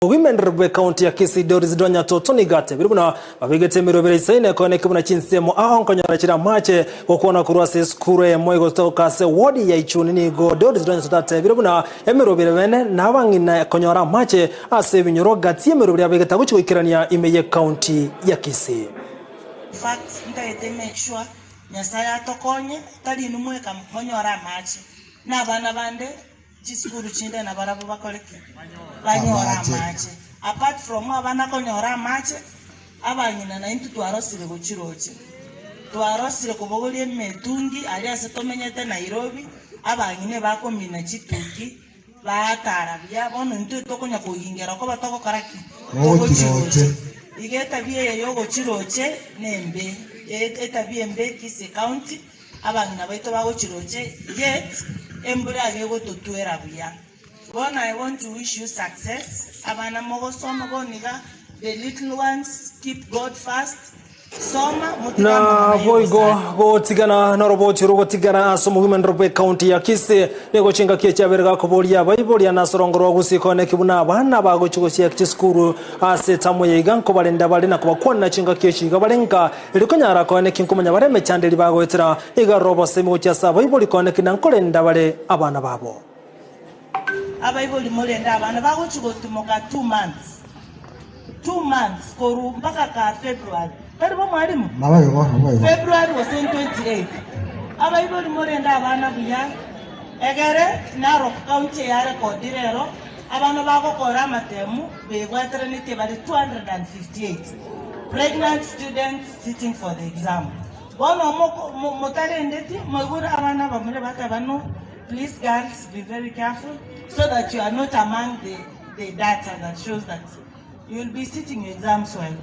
Women bw'Ekaunti ya Kisii Doris Donya Toto nigo atebire buna babegete emerobera isaine koeneki buna chinsemo ao nkonyora chire amache gokwana korwa ase esukuru eyemo egotoka ase ward ya Ichuni nigo Doris Donya Toto atebire buna emerobera bene nabang'ina konyora amache ase ebinyoro gati y'emerobera yabegete agochi goikerania ime y'Ekaunti ya Kisii. In fact, ntagete make sure Nyasaye atokonye, tari inwe mweka monyore amache, na abana bande Chisukuru chinde nabarabwo bakore ki? Banyore amache. Apart from abana konyora amache, abang'ina naintwe twarosire gochiroche. Twarosire kobogoria emetungi aria ase tomenyete Nairobi, abang'ina ebakomina chituki, baatara buya, bono intwe tokonya kogingera okoba togokora ki? Togochiroche. Iga etabia eye yogochiroche nembe, etabia embe Kisii County. Abang'ina baito bagochiroche, yet embura iga egototwera buya. Bono I want to wish you success, abana mogosoma bono iga, the little ones keep God first, soma motige amang'ana Naboigo y'obosae. gotigana noroboti rogotigara ase omogwimendero bw'ecounty ya Kisii nigo chingaki echiabere gakoboria abaiboria na ase orongo rwa Gusii koeneki buna abana bagochia gochia chisukuru ase etamu eye iga nkobarenda bare na kobakwanera chingaki echi iga bare nka Erio konyara koene ki nkomanya bare emechando eria bagoetera, nigo arore obosemi gochia ase abaibori koene ki na nkorenda bare abana babo. Abaibori morende abana bagochia gotimoka 2 months, 2 months korwa mpaka ka February, tari bo mwalimu? Naboigo, naboigo. February gose 28. Abaibori morende abana buya, egere Narok County eyarekodi rero abana bagokora amatemu bebwateranetie bare 258 pregnant students sitting for the exam. Bono motarendeti moigure abana bamure bateba no. Please, girls, be very careful so that you are not among the data that shows that you will be sitting your exams well.